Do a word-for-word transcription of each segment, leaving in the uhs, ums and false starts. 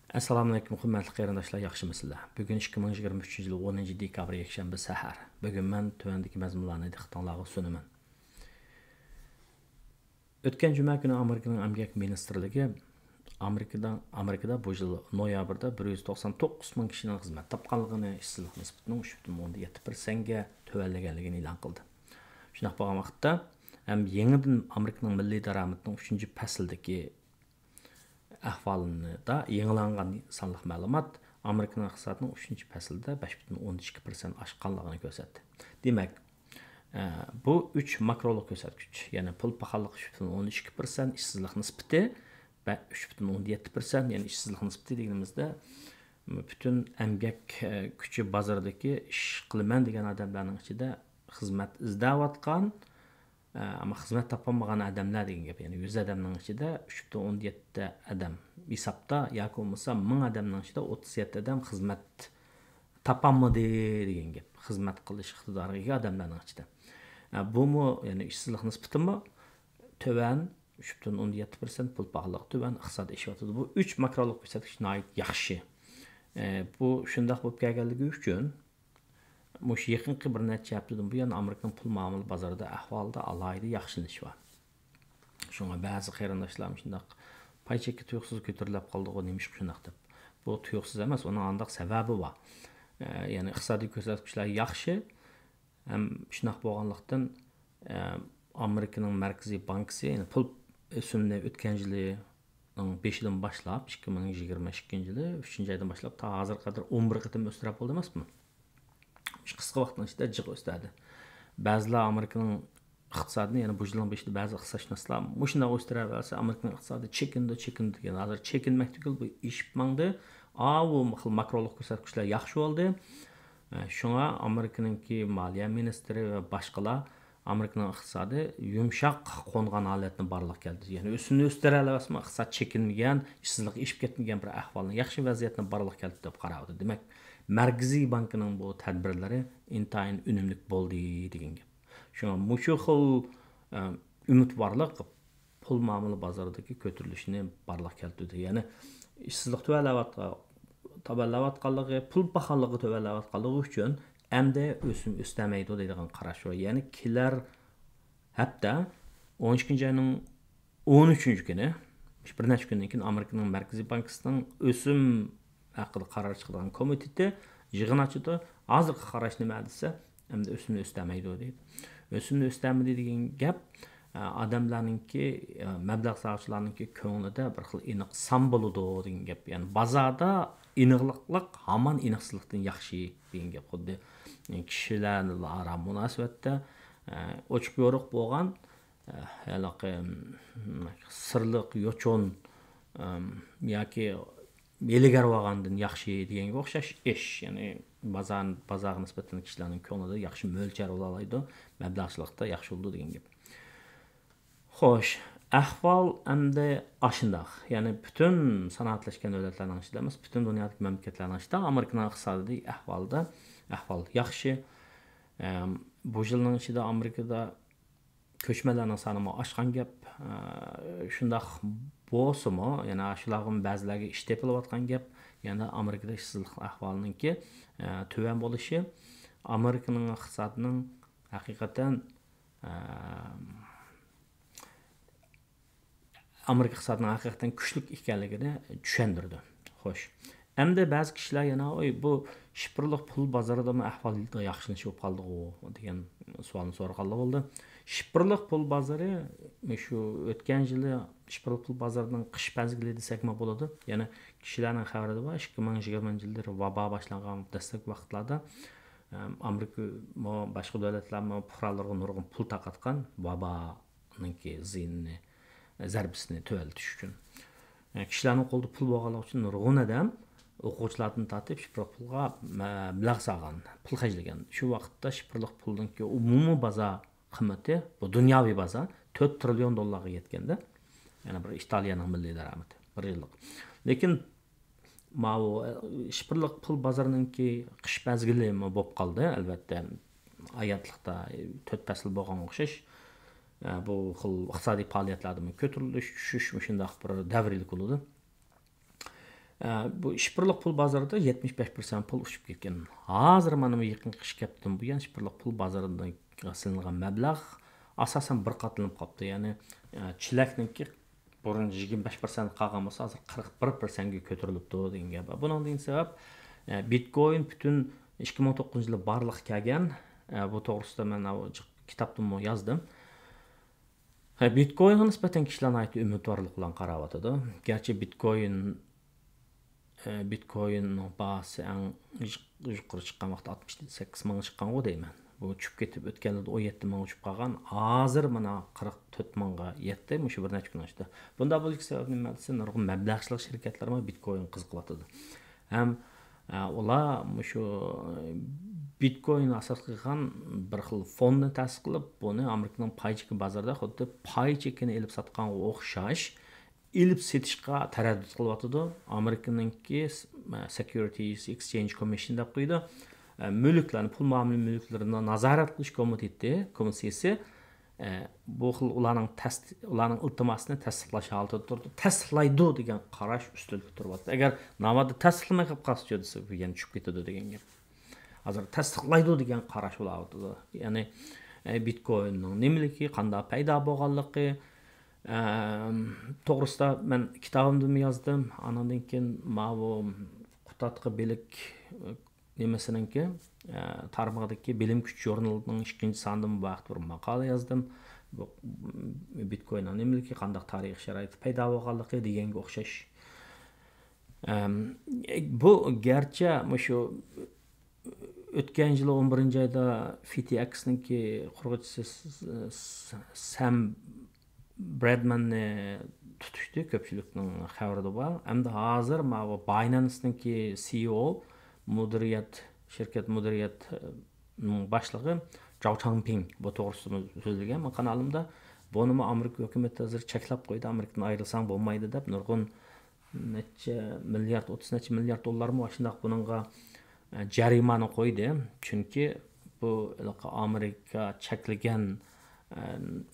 ئەسسالامۇئەلەيكۇم، ھۆرمەتلىك قېرىنداشلار، ياخشىمۇسىلەر؟ بۈگۈن ئىككى مىڭ يىگىرمە ئۈچىنچى يىل ئونىنچى دېكابىر، يەكشەنبە سەھەر. بۈگۈن مەن تۆۋەندىكى مەزمۇنلارنى دىققىتىڭلارغا سۇنىمەن. ئۆتكەن جۈمە كۈنى ئامېرىكىنىڭ ئەمگەك مىنىستىرلىكى ئامېرىكىدا، ئامېرىكىدا بۇ يىل نويابىردا بىر يۈز توقسان توققۇز مىڭ كىشىنىڭ خىزمەت تاپقانلىقىنى، ئىشسىزلىق نىسبىتىنىڭ ئۈچ پۈتۈن ئوندىن يەتتە پىرسەنتكە تۆۋەنلىگەنلىكىنى ئېلان قىلدى. شۇنداق بولغان ۋاقىتتا، ھەم يېڭىدىن ئامېرىكىنىڭ مىللىي دارامىتىنىڭ ئۈچىنچى پەسلىدىكى ئەھۋالىدا يېڭىلانغان سانلىق مەلۇمات ئامېرىكىنىڭ ئىقتىسادىنىڭ ئۈچىنچى پەسىلدە بەش پۈتۈن ئوندىن ئىككى پىرسەنت ئاشقانلىقىنى كۆرسەتتى. دېمەك، ئە، بۇ ئۈچ ماكرولۇق كۆرسەتكۈچ، يەنى پۇل پاخاللىقى ئۈچ پۈتۈن ئوندىن ئىككى پىرسەنت، ئىشسىزلىق نىسبىتى بە-، ئۈچ پۈتۈن ئوندىن يەتتە پىرسەنت، يەنى ئىشسىزلىق نىسبىتى دېگىنىمىزدە، پۈتۈن ئەمگەك، ئە، كۈچى بازىرىدىكى ئىش قىلىمەن دېگەن ئادەملەرنىڭ ئىچىدە خىزمەت ئىزدەۋاتقان، ئە، ئەمما خىزمەت تاپالمىغان ئادەملەر دېگەن گەپ. يەنى يۈز ئادەمنىڭ ئىچىدە ئۈچ پۈتۈن ئوندىن يەتتە ئادەم ھېسابتا ياكى بولمىسا مىڭ ئادەمنىڭ ئىچىدە ئوتتۇز يەتتە ئادەم خىزمەت تاپالمىدى دېگەن گەپ. خىزمەت قىلىش ئىقتىدارىغا ئىگە ئادەملەرنىڭ ئىچىدە. ئە، بۇمۇ، يەنى ئىشسىزلىق نىسبىتىمۇ تۆۋەن، ئۈچ پۈتۈن ئوندىن يەتتە پىرسەنت، پۇل پاخاللىقى تۆۋەن، ئىقتىساد ئېشىۋاتىدۇ. بۇ ئۈچ ماكرولۇق كۆرسەتكۈچ ناھايىتى ياخشى. ئە، بۇ شۇنداق بولۇپ كەلگەنلىكى ئۈچۈن، مۇشۇ يېقىنقى بىر نەچچە ھەپتىدىن بۇيان ئامېرىكىنىڭ پۇل مۇئامىلە بازىرىدا ئەھۋالدا ئالاھىدە ياخشىلىنىش بار. شۇڭا بەزى قېرىنداشلار مۇشۇنداق پاي چېكى تۇيۇقسىز كۆتۈرۈلۈپ قالدىغۇ، نېمىشقا شۇنداق دەپ. بۇ تۇيۇقسىز ئەمەس، ئۇنىڭ ئانداق سەۋەبى بار. ئە، يەنى ئىقتىسادىي كۆرسەتكۈچلەر ياخشى، ھەم شۇنداق بولغانلىقتىن، ئە، ئامېرىكىنىڭ مەركىزىي بانكىسى، يەنى پۇل ئۆسۈمىنى ئۆتكەن يىلىنىڭ بېشىدىن باشلاپ، ئىككى مىڭ يىگىرمە ئىككىنچى يىلى ئۈچىنچى ئايدىن باشلاپ تا ھازىرغا قەدەر ئون بىر قېتىم ئۆستۈرۈپ بولدى ئەمەسمۇ؟ شۇ قىسقا ۋاقىتنىڭ ئىچىدە جىق ئۆستۈردى. بەزىلەر ئامېرىكىنىڭ ئىقتىسادىنى، يەنى بۇ يىلنىڭ بېشىدا بەزى ئىقتىسادشۇناسلار مۇشۇنداق ئۆستۈرەۋەرسە، ئامېرىكىنىڭ ئىقتىسادى چېكىنىدۇ، چېكىنىدۇ دېگەن. ھازىر چېكىنمەكتە تۈگۈل، بۇ ئېشىپ ماڭدى. ئاۋۇ خىل ماكرولۇق كۆرسەتكۈچلەر ياخشى بولدى. ئە، شۇڭا ئامېرىكىنىڭكى مالىيە مىنىستىرى ۋە باشقىلار ئامېرىكىنىڭ ئىقتىسادى يۇمشاق قونغان ھالەتنى بارلىققا كەلتۈردى. يەنى ئۆسۈمنى ئۆستۈرەلەۋاتسىمۇ، ئىقتىساد چېكىنمىگەن، ئىشسىزلىق ئېشىپ كەتمىگەن بىر ئەھۋالنى، ياخشى ۋەزىيەتنى بارلىققا كەلتۈردى دەپ قاراۋاتىدۇ. دېمەك، مەركىزىي بانكىنىڭ بۇ تەدبىرلىرى ئىنتايىن ئۈنۈملۈك بولدى دېگەن گەپ. شۇڭا مۇشۇ خىل، ئە، ئۈمىدۋارلىق پۇل مۇئامىلە بازىرىدىكى كۆتۈرۈلۈشنى بارلىققا كەلتۈردى. يەنى ئىشسىزلىق تۆۋەنلەۋاتقان، تۆۋەنلەۋاتقانلىقى، پۇل پاخاللىقى تۆۋەنلەۋاتقانلىقى ئۈچۈن ئەمدى ئۆسۈم ئۆستۈرمەيدۇ دەيدىغان قاراش بار. يەنى كېلەر ھەپتە، ئون ئىككىنچى ئاينىڭ ئون ئۈچىنچى كۈنى، بىر نەچچە كۈندىن كېيىن ئامېرىكىنىڭ مەركىزىي بانكىسىنىڭ ئۆسۈم ھەققىدە قارار چىقىدىغان كومىتېتى يىغىن ئاچىدۇ. ھازىرقى قاراش نېمە دېسە، ئەمدى ئۆسۈمنى ئۆستۈرمەيدۇ دەيدۇ. ئۆسۈمنى ئۆستۈرمىدى دېگەن گەپ، ئە، ئادەملەرنىڭكى، ئە، مەبلەغ سالغۇچىلارنىڭكى كۆڭلىدە بىر خىل ئېنىق سان بولىدۇ دېگەن گەپ. يەنى بازاردا ئېنىقلىق ھامان ئېنىقسىزلىقتىن ياخشى دېگەن گەپ. خۇددى كىشىلەر ئارا مۇناسىۋەتتە، ئە، ئوچۇق يورۇق بولغان، ئە، ھېلىقى، م، سىرلىق يوچۇن، ئەم، ياكى ھىيلىگەر بولغاندىن ياخشى دېگەنگە ئوخشاش ئىش. يەنى بازار، بازارغا نىسبەتەن كىشىلەرنىڭ كۆڭلىدە ياخشى مۆلچەر بولالايدۇ، مەبلەغچىلىقتا ياخشى بولىدۇ دېگەن گەپ. خوش، ئەھۋال ئەمدى ئاشۇنداق. يەنى پۈتۈن سانائەتلەشكەن دۆلەتلەرنىڭ ئىچىدە ئەمەس، پۈتۈن دۇنيادىكى مەملىكەتلەرنىڭ ئىچىدە ئامېرىكىنىڭ ئىقتىسادىي ئەھۋالىدا ئەھۋال ياخشى. ئەم، بۇ يىلنىڭ ئىچىدە ئامېرىكىدا كۆچمەنلەرنىڭ سانىمۇ ئاشقان گەپ. ئە، شۇنداق بولسىمۇ، يەنە شۇلارغىمۇ بەزىلەرگە ئىش تېپىلىۋاتقان گەپ. يەنە ئامېرىكىدا ئىشسىزلىق ئەھۋالىنىڭكى، ئە، تۆۋەن بولۇشى ئامېرىكىنىڭ ئىقتىسادىنىڭ ھەقىقەتەن، ئە، ئامېرىكا ئىقتىسادىنىڭ ھەقىقەتەن كۈچلۈك ئىكەنلىكىنى چۈشەندۈرىدۇ. خوش. ئەمدى بەزى كىشىلەر يەنە، «ئوي، بۇ شىفىرلىق پۇل بازىرىدىمۇ ئەھۋال ياخشىلىنىش بولۇپ قالدىغۇ؟» دېگەن سوئالنى سورىغانلار بولدى. شىفىرلىق پۇل بازىرى شۇ ئۆتكەن يىلى شىفىرلىق پۇل بازىرىنىڭ قىش مەزگىلى دېسەكمۇ بولىدۇ. يەنى كىشىلەرنىڭ خەۋىرىدە بار، ئىككى مىڭ يىگىرمىنچى يىللىرى ۋابا باشلانغان دەسلەپكى ۋاقىتلاردا، ئەم، ئامېرىكىمۇ، باشقا دۆلەتلەرمۇ پۇقرالىرىغا نۇرغۇن پۇل تارقاتقان، ۋابا نىڭكى زىيىنىنى، زەربىسىنى تۆۋەنلىتىش ئۈچۈن. كىشىلەرنىڭ قولىدا پۇل بولغانلىقى ئۈچۈن نۇرغۇن ئادەم ئوقۇغۇچىلاردىن تارتىپ شىفىرلىق پۇلغا مەبلەغ سالغان، پۇل خەجلىگەن. شۇ ۋاقىتتا شىفىرلىق پۇلنىڭكى ئومۇمىي بازار قىممىتى، بۇ دۇنياۋى بازار، تۆت تىرىليون دوللارغا يەتكەندە، يەنى بىر ئىتالىيەنىڭ مىللىي دارامىتى بىر يىللىق. لېكىن ماۋۇ، ئە، شىفىرلىق پۇل بازىرىنىڭكى قىش مەزگىلىمۇ بولۇپ قالدى، ئەلۋەتتە. ھاياتلىقتا تۆت پەسىل بولغانغا ئوخشاش، ئە، بۇ خىل ئىقتىسادىي پائالىيەتلەردىمۇ كۆتۈرۈلۈش، چۈشۈش، مۇشۇنداق بىر دەۋرىيلىك بولىدۇ. ئە، بۇ شىفىرلىق پۇل بازىرىدا يەتمىش بەش پىرسەنت پۇل ئۇچۇپ كەتكەن. ھازىر مانا بۇ يېقىنقى قىش كەپتىدىن بۇيان شىفىرلىق پۇل بازىرىدىن سېلىنغان مەبلەغ ئاساسەن بىر قاتلىنىپ قاپتۇ. يەنى، ئە، چېلەكنىڭكى بۇرۇن يىگىرمە بەش پىرسەنت قالغان بولسا، ھازىر قىرىق بىر پىرسەنتكە كۆتۈرۈلۈپتۇ دېگەن گەپ. بۇنىڭدىن سەۋەب، ئە، بىتكوين پۈتۈن ئىككى مىڭ توققۇزىنچى يىلى بارلىققا كەلگەن. ئە، بۇ توغرىسىدا مەن ئاۋۇ جىق-، كىتابتىمۇ يازدىم. ھە، بىتكوينغا نىسبەتەن كىشىلەر ناھايىتى ئۈمىدۋارلىق بىلەن قاراۋاتىدۇ. گەرچە بىتكوين، ئە، بىتكويننىڭ باھاسى ئەڭ يۇق-، يۇقىرى چىققان ۋاقىتتا ئاتمىش سەككىز مىڭغا چىققانغۇ دەيمەن. بۇ چۈشۈپ كېتىپ، ئۆتكەن يىلدا ئون يەتتە مىڭغا چۈشۈپ قالغان. ھازىر مانا قىرىق تۆت مىڭغا يەتتى، مۇشۇ بىر نەچچە كۈن ئىچىدە. بۇنداق بولۇشى سەۋەبىدىن نېمە دېسە، نۇرغۇن مەبلەغچىلىك شىركەتلىرىمۇ بىتكوينغا قىزىقىۋاتىدۇ. ھەم، ئە، ئۇلار مۇشۇ بىتكويننى ئاساس قىلغان بىر خىل فوندنى تەسىس قىلىپ، بۇنى ئامېرىكىنىڭ پاي چېكى بازىرىدا خۇددى پاي چېكىنى ئېلىپ ساتقانغا ئوخشاش ئېلىپ سېتىشقا تەرەددۇت قىلىۋاتىدۇ. ئامېرىكىنىڭكى س-، Securities Exchange Commission دەپ قويىدۇ. ئە، مۈلۈكلەرنى، پۇل مۇئامىلە مۈلۈكلىرىنى نازارەت قىلىش كومىتېتى، كومىتېتى، ئە، بۇ خىل ئۇلارنىڭ تەس-، ئۇلارنىڭ ئىلتىماسىنى تەستىقلاش ھالىتىدە تۇرىدۇ. تەستىقلايدۇ دېگەن قاراش ئۈستۈنلۈكتە تۇرۇۋاتىدۇ. ئەگەر ناۋادا تەستىقلىماي قېلىپ قالسىچۇ دېسە، بۇ يەنە چۈشۈپ كېتىدۇ دېگەن گەپ. ھازىر تەستىقلايدۇ دېگەن قاراش بولاۋاتىدۇ. يەنى، ئە، بىتكويننىڭ نېمىلىكى، قانداق پەيدا بولغانلىقى، ئەم، توغرىسىدا مەن كىتابىمدىمۇ يازدىم. ئانىڭدىن كېيىن ماۋۇ قۇتادغۇ بىلىك، ئە، نېمىسىنىڭكى، ئە، تارمىقىدىكى بىلىم كۈچى ژۇرنىلىنىڭ ئىككىنچى سانىدىمۇ بۇ ھەقتە بىر ماقالە يازدىم. بۇ، بىتكويننىڭ نېمىلىكى، قانداق تارىخىي شارائىتتا پەيدا بولغانلىقى دېگەنگە ئوخشاش. ئەم، بۇ گەرچە مۇشۇ ئۆتكەن يىلى ئون بىرىنچى ئايدا فىتىئەكسنىڭكى قۇرغۇچىسى س-، س-، سەم برەدمەننى تۇتۇشتى، كۆپچىلىكنىڭ خەۋىرىدە بار. ئەمدى ھازىر ماۋۇ باينانسنىڭكى سىئىئو، مۇدىرىيەت، شىركەت مۇدىرىيەت، ئە، باشلىقى جاۋ چاڭپىڭ بۇ توغرىسىدا سۆزلىگەن مەن قانالىمدا. بۇنىمۇ ئامېرىكا ھۆكۈمىتى ھازىر چەكلەپ قويدى، ئامېرىكىدىن ئايرىلساڭ بولمايدۇ دەپ نۇرغۇن نەچچە مىليارد، ئوتتۇز نەچچە مىليارد دوللارمۇ ئاشۇنداق بۇنىڭغا، ئە، جەرىمانە قويدى. چۈنكى بۇ ھېلىقى ئامېرىكا چەكلىگەن، ئە،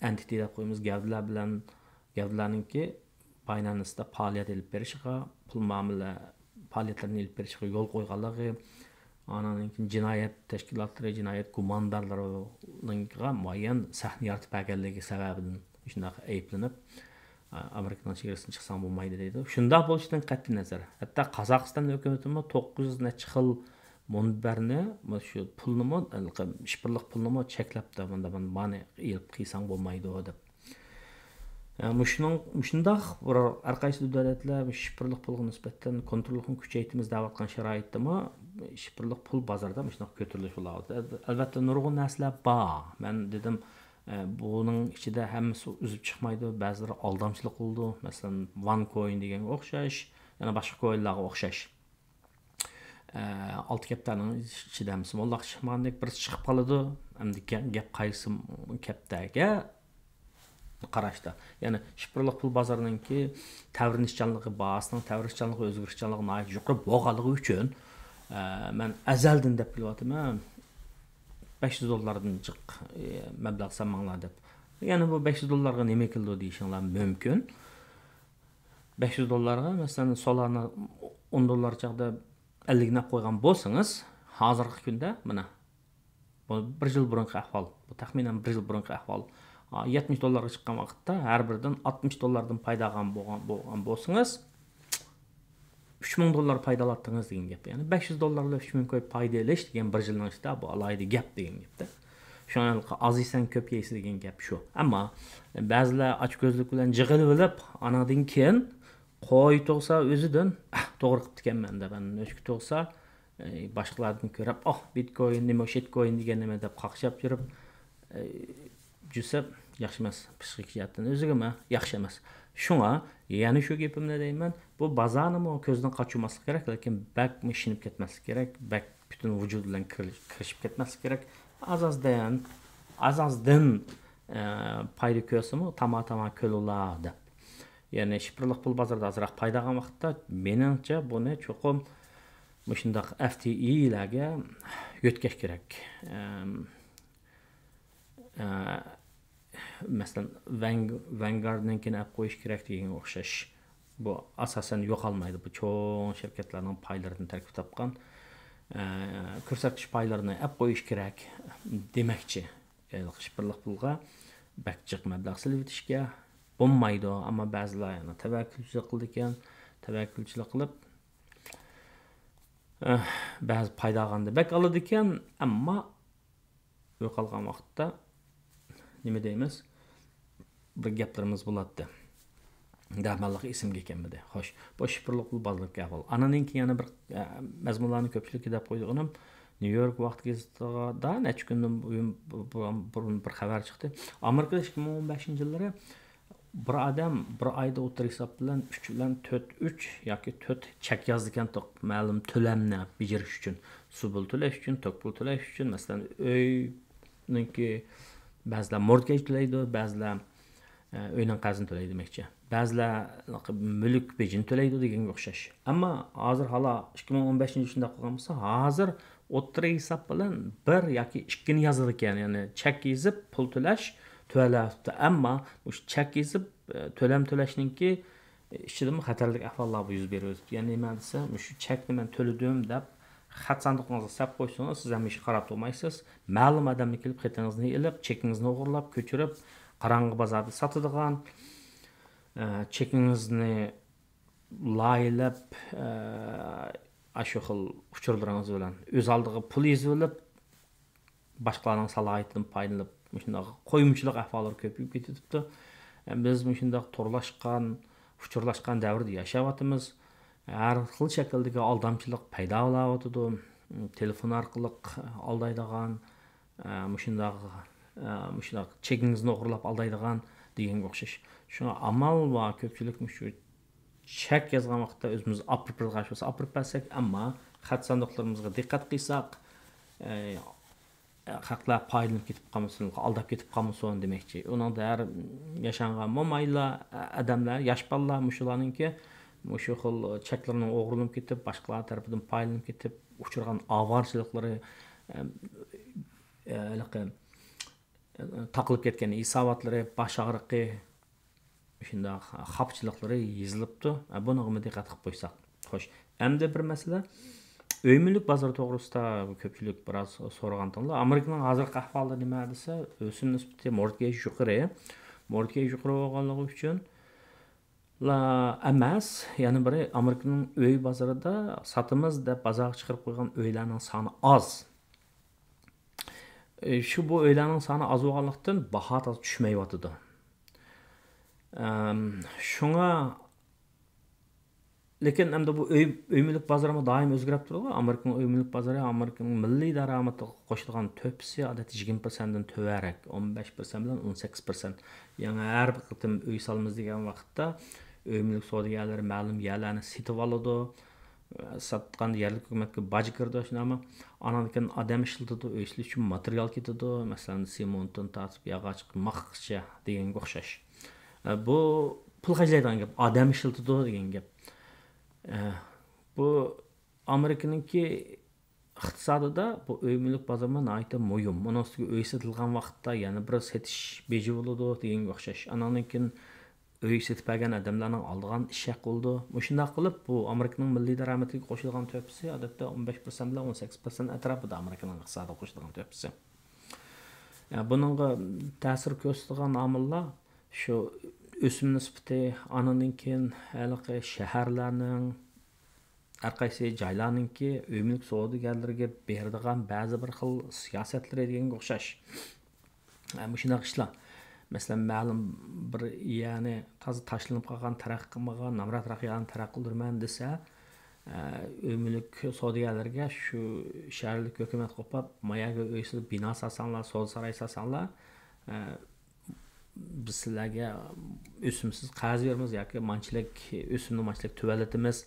ئەنتىتى دەپ قويىمىز، گەۋدىلەر بىلەن، گەۋدىلەرنىڭكى باينانستا پائالىيەت ئېلىپ بېرىشىغا، پۇل مۇئامىلە پائالىيەتلىرىنى ئېلىپ بېرىشىغا يول قويغانلىقى، ئانىڭدىن كېيىن جىنايەت تەشكىلاتلىرى، جىنايەت گۇماندارلىرىنىڭغا مۇئەييەن سەھنە يارىتىپ بەرگەنلىكى سەۋەبىدىن شۇنداق ئەيىبلىنىپ، ئامېرىكىنىڭ چېگرىسىدىن چىقساڭ بولمايدۇ دەيدۇ. شۇنداق بولۇشىدىن قەتئىينەزەر، ھەتتا قازاقىستان ھۆكۈمىتىمۇ توققۇز يۈز نەچچە خىل مۇنبەرنى، مۇشۇ پۇلنىمۇ، شىفىرلىق پۇلنىمۇ چەكلەپتۇ. مۇندا، مۇندا مانى ئېلىپ قىلساڭ بولمايدۇ دەپ. ئە، مۇشۇنىڭ، مۇشۇنداق بىر ھەر قايسى دۆلەتلەر شىفىرلىق پۇلغا نىسبەتەن كونترولنى كۈچەيتىمىز دەۋاتقان شارائىتتىمۇ شىفىرلىق پۇل بازىرىدا مۇشۇنداق كۆتۈرۈلۈش بولاۋاتىدۇ. ئەلبەتتە، نۇرغۇن نەرسىلەر بار. مەن دېدىم، ئە، بۇنىڭ ئىچىدە ھەممىسى ئۈزۈپ چىقمايدۇ، بەزىلىرى ئالدامچىلىق قىلىدۇ. مەسىلەن، ۋان كوين دېگەنگە ئوخشاش، يەنە باشقا كوينلارغا ئوخشاش. ئە، ئالتە كەپتەرنىڭ ئىچىدە ھەممىسى موللاق چىقمىغاندەك بىرسى چىقىپ قالىدۇ. ئەمدى گە-، گەپ قايسى كەپتەرگە قاراشتا. يەنى شىفىرلىق پۇل بازىرىنىڭكى تەۋرىنىشچانلىقى، باھاسىنىڭ تەۋرىنىشچانلىقى، ئۆزگىرىشچانلىقى ناھايىتى يۇقىرى بولغانلىقى ئۈچۈن، ئە، مەن ئەزەلدىن دەپ كېلىۋاتىمەن، بەش يۈز دوللاردىن جىق، ئە، مەبلەغ سالماڭلار دەپ. يەنى بۇ بەش يۈز دوللارغا نېمە كېلىدۇ دېيىشىڭلار مۇمكىن. بەش يۈز دوللارغا، مەسىلەن، سولانى ئون دوللار چاغدا ئەللىك نەپ قويغان بولسىڭىز، ھازىرقى كۈندە، مانا، بۇ بىر يىل بۇرۇنقى ئەھۋال، بۇ تەخمىنەن بىر يىل بۇرۇنقى ئەھۋال. ئا، يەتمىش دوللارغا چىققان ۋاقىتتا ھەر بىرىدىن ئاتمىش دوللاردىن پايدا ئالغان بولغان، بولغان بولسىڭىز، ئۈچ مىڭ دوللار پايدا ئالاتتىڭىز دېگەن گەپ. يەنى بەش يۈز دوللار بىلەن ئۈچ مىڭ كوي پايدا ئېلىش دېگەن بىر يىلنىڭ ئىچىدە بۇ ئالاھىدە گەپ دېگەن گەپتە. شۇڭا ئاز يېسەڭ كۆپ يەيسەن دېگەن گەپ شۇ. ئەمما بەزىلەر ئاچكۆزلۈك بىلەن جىغىلىۋېلىپ، ئانىڭدىن كېيىن قوي تۇغسا ئۆزىدىن، «ئەھ، توغرا قىپتىكەنمەن» دەپ، ئەنە ئۆچكە تۇغسا، ئى، باشقىلاردىن كۆرۈپ، «ئاھ، بىتكوين، نېمە شىتكوين دېگەن نېمە» دەپ قاقشاپ يۈرۈپ، ئى، جۈسەپ ياخشى ئەمەس، پسىخىك جەھەتتىن ئۆزىگىمۇ ياخشى ئەمەس. شۇڭا يەنە شۇ گېپىمنى دەيمەن، بۇ بازارنىمۇ كۆزدىن قاچۇرماسلىق كېرەك، لېكىن بەكمۇ ئىشىنىپ كەتمەسلىك كېرەك، بەك پۈتۈن ۋۇجۇدى بىلەن كىرىش-، كىرىشىپ كەتمەسلىك كېرەك. ئاز-ئازدىن، ئاز-ئازدىن، ئە، پايدا كۆرسىمۇ، تاما-تاما كۆرۈلە دەپ. يەنى شىفىرلىق پۇل بازىرىدا ئازراق پايدا ئالغان ۋاقىتتا، مېنىڭچە بۇنى چوقۇم مۇشۇنداق ئەف تى ئىلەرگە يۆتكەش كېرەك. ئەم، ئە، مەسىلەن، ۋەنگ-، ۋەنگاردنىڭكىنى ئەپ قويۇش كېرەك دېگەنگە ئوخشاش. بۇ ئاساسەن يوقالمايدۇ. بۇ چوڭ شىركەتلەرنىڭ پايلىرىدىن تەركىب تاپقان، ئە، كۆرسەتكۈچ پايلىرىنى ئەپ قويۇش كېرەك دېمەكچى. ھېلىقى شىپىرلىق پۇلغا بەك جىق مەبلەغ سېلىۋېتىشكە بولمايدۇ. ئەمما بەزىلەر يەنە تەۋەككۈلچىلىك قىلىدىكەن. تەۋەككۈلچىلىك قىلىپ، ئە، بەزى پايدا ئالغاندا بەك ئالىدىكەن، ئەمما يوقالغان ۋاقىتتا نېمە دەيمىز؟ بىر گەپلىرىمىز بولاتتى. دەماللىققا ئېسىمگە كەلمىدى. خوش، بۇ شىپىرلىق پۇل بازىرىغا ئەھۋال. ئانىڭدىن كېيىن يەنە بىر، ئە، مەزمۇنلارنى كۆپچىلىككە دەپ قويىدىغىنىم، نيۇ يورك ۋاقىت گېزىتىدا نەچچە كۈندىن بۇيان، بۇ-، بۇ-، بۇرۇن بىر خەۋەر چىقتى. ئامېرىكىدا ئىككى مىڭ ئون بەشىنچى يىللىرى بىر ئادەم بىر ئايدا ئوتتۇرا ھېساب بىلەن ئۈچ بىلەن تۆت، ئۈچ ياكى تۆت چەك يازىدىكەنتۇق، مەلۇم تۆلەمنى بېجىرىش ئۈچۈن، سۇ پۇل تۆلەش ئۈچۈن، توك پۇل تۆلەش ئۈچۈن، مەسىلەن، ئۆينىڭكى، بەزىلەر مورتگېج تۆلەيدۇ، بەزىلەر، ئە، ئۆينىڭ قەرزىنى تۆلەيدۇ دېمەكچى. بەزىلەر مۈلۈك بېجىنى تۆلەيدۇ دېگەنگە ئوخشاش. ئەمما ھازىر ھالا ئىككى مىڭ ئون بەشىنچى يىل شۇنداق قىلغان بولسا، ھازىر ئوتتۇرا ھېساب بىلەن بىر ياكى ئىككىنى يازىدىكەن، يەنى چەك يېزىپ پۇل تۆلەش تۆۋەنلەۋاتىپتۇ. ئەمما مۇشۇ چەك يېزىپ، ئە، تۆلەم تۆلەشنىڭكى ئىچىدىمۇ خەتەرلىك ئەھۋاللار يۈز بېرىۋاتىدۇ. يەنى نېمە دېسە، مۇشۇ چەكنى مەن تۆلىدىم دەپ، خەت ساندۇقىڭىزغا سەپ قويسىڭىز، سىز ھەمىشە قاراپ تۇرمايسىز. مەلۇم ئادەمنى كېلىپ، خېتىڭىزنى ئېلىپ، چېكىڭىزنى ئوغرىلاپ، كۆچۈرۈپ، قاراڭغۇ بازاردا ساتىدىغان، ئە، چېكىڭىزنى لايىھەلەپ، ئە، ئاشۇ خىل ئۇچۇرلىرىڭىز بىلەن ئۆز ئالدىغا پۇل يېزىۋېلىپ، باشقىلارنىڭ سالاھىيىتىدىن پايدىلىنىپ، مۇشۇنداق قويمىچىلىق ئەھۋاللىرى كۆپىيىپ كېتىۋېتىپتۇ. بىز مۇشۇنداق تورلاشقان، ئۇچۇرلاشقان دەۋردە ياشاۋاتىمىز. ھەر خىل شەكىلدىكى ئالدامچىلىق پەيدا بولاۋاتىدۇ. تېلېفون ئارقىلىق ئالدايدىغان، مۇشۇنداق، مۇشۇنداق چېكىڭىزنى ئوغرىلاپ ئالدايدىغان دېگەنگە ئوخشاش. شۇڭا ئامال بار، كۆپچىلىك مۇشۇ چەك يازغان ۋاقىتتا ئۆزىمىز ئاپىرىپ بېرىدىغان ئىش بولسا ئاپىرىپ بەرسەك، ئەمما خەت ساندۇقلىرىمىزغا دىققەت قىلساق، ئە، خەقلەر پايدىلىنىپ كېتىپ قالمىسۇن، ئالداپ كېتىپ قالمىسۇن دېمەكچى. ئۇنىڭدا ھەر ياشانغان مومايلار، ئادەملەر، ياش بالىلار مۇشۇلارنىڭكى مۇشۇ خىل چەكلىرىنىڭ ئوغرىلىنىپ كېتىپ، باشقىلار تەرىپىدىن پايدىلىنىپ كېتىپ، ئۇچرىغان ئاۋارىچىلىكلىرى، ئە، ئە، ھېلىقى، ئە، تاقىلىپ كەتكەن ھېساباتلىرى، باش ئاغرىقى، شۇنداق خاپىچىلىقلىرى يېزىلىپتۇ. ئە، بۇنىڭغىمۇ دىققەت قىلىپ قويساق. خوش، ئەمدى بىر مەسىلە. ئۆي مۈلۈك بازىرى توغرىسىدا كۆپچىلىك بىراز سورىغانتىڭلار. ئامېرىكىنىڭ ھازىرقى ئەھۋالى نېمە دېسە، ئۆسۈم نىسبىتى، مورتگېج يۇقىرى. مورتگېج يۇقىرى بولغانلىقى ئۈچۈن لا ئەمەس، يەنە بىرى، ئامېرىكىنىڭ ئۆي بازىرىدا ساتىمىز دەپ بازارغا چىقىرىپ قويغان ئۆيلەرنىڭ سانى ئاز. ئى، شۇ بۇ ئۆيلەرنىڭ سانى ئاز بولغانلىقتىن، باھا تازا چۈشمەيۋاتىدۇ. ئەم، شۇڭا، لېكىن ئەمدى بۇ ئۆي، ئۆي مۈلۈك بازىرىمۇ دائىم ئۆزگىرىپ تۇرىدۇ. ئامېرىكىنىڭ ئۆي مۈلۈك بازىرى ئامېرىكىنىڭ مىللىي دارامىتىغا قوشىدىغان تۆھپىسى ئادەتتە يىگىرمە پىرسەنتتىن تۆۋەنرەك، ئون بەش پىرسەنت بىلەن ئون سەككىز پىرسەنت. يەنى ھەر بىر قېتىم ئۆي سالىمىز دېگەن ۋاقىتتا، ئۆي مۈلۈك سودىگەرلىرى مەلۇم يەرلەرنى سېتىۋالىدۇ. ساتقاندا يەرلىك ھۆكۈمەتكە باج كىرىدۇ، شۇنداقمۇ؟ ئانان كېيىن ئادەم ئىشلىتىدۇ، ئۆي سېلىش ئۈچۈن ماتېرىيال كېتىدۇ، مەسىلەن، سېمونتتىن تارتىپ ياغاچ، ماخچە دېگەنگە ئوخشاش. ئە، بۇ پۇل خەجلەيدىغان گەپ، ئادەم ئىشلىتىدۇ دېگەن گەپ. ئە، بۇ ئامېرىكىنىڭكى ئىقتىسادىدا بۇ ئۆي مۈلۈك بازىرىمۇ ناھايىتى مۇھىم. ئۇنىڭ ئۈستىگە ئۆي سېتىلغان ۋاقىتتا يەنە بىر سېتىش بېجى بولىدۇ دېگەنگە ئوخشاش. ئانان كېيىن ئۆي سېتىپ بەرگەن ئادەملەرنىڭ ئالىدىغان ئىش ھەققى بولىدۇ. مۇشۇنداق قىلىپ، بۇ ئامېرىكىنىڭ مىللىي دارامىتىگە قوشىدىغان تۆھپىسى ئادەتتە ئون بەش پىرسەنت بىلەن ئون سەككىز پىرسەنت ئەتراپىدا ئامېرىكىنىڭ ئىقتىسادىغا قوشىدىغان تۆھپىسى. يا، بۇنىڭغا تەسىر كۆرسىتىدىغان ئامىللار شۇ ئۆسۈم نىسبىتى، ئانىڭدىن كېيىن ھېلىقى شەھەرلەرنىڭ، ھەر قايسى جايلارنىڭكى ئۆي مۈلۈك سودىگەرلىرىگە بېرىدىغان بەزى بىر خىل سىياسەتلىرى دېگەنگە ئوخشاش. ئە، مۇشۇنداق ئىشلار. مەسىلەن، مەلۇم بىر يەرنى تازا تاشلىنىپ قالغان، تەرەققىي قىلمىغان، نامراتراق يەرنى تەرەققىي قىلدۇرىمەن دېسە، ئە، ئۆي مۈلۈك سودىگەرلىرىگە شۇ شەھەرلىك ھۆكۈمەت قوپاپ، ما يەرگە ئۆي سېلىپ، بىنا سالساڭلار، سودا ساراي سالساڭلار، ئە، بىز سىلەرگە ئۆسۈمسىز قەرز بېرىمىز ياكى مانچىلىك ئۆسۈمنى مانچىلىك تۆۋەنلىتىمىز،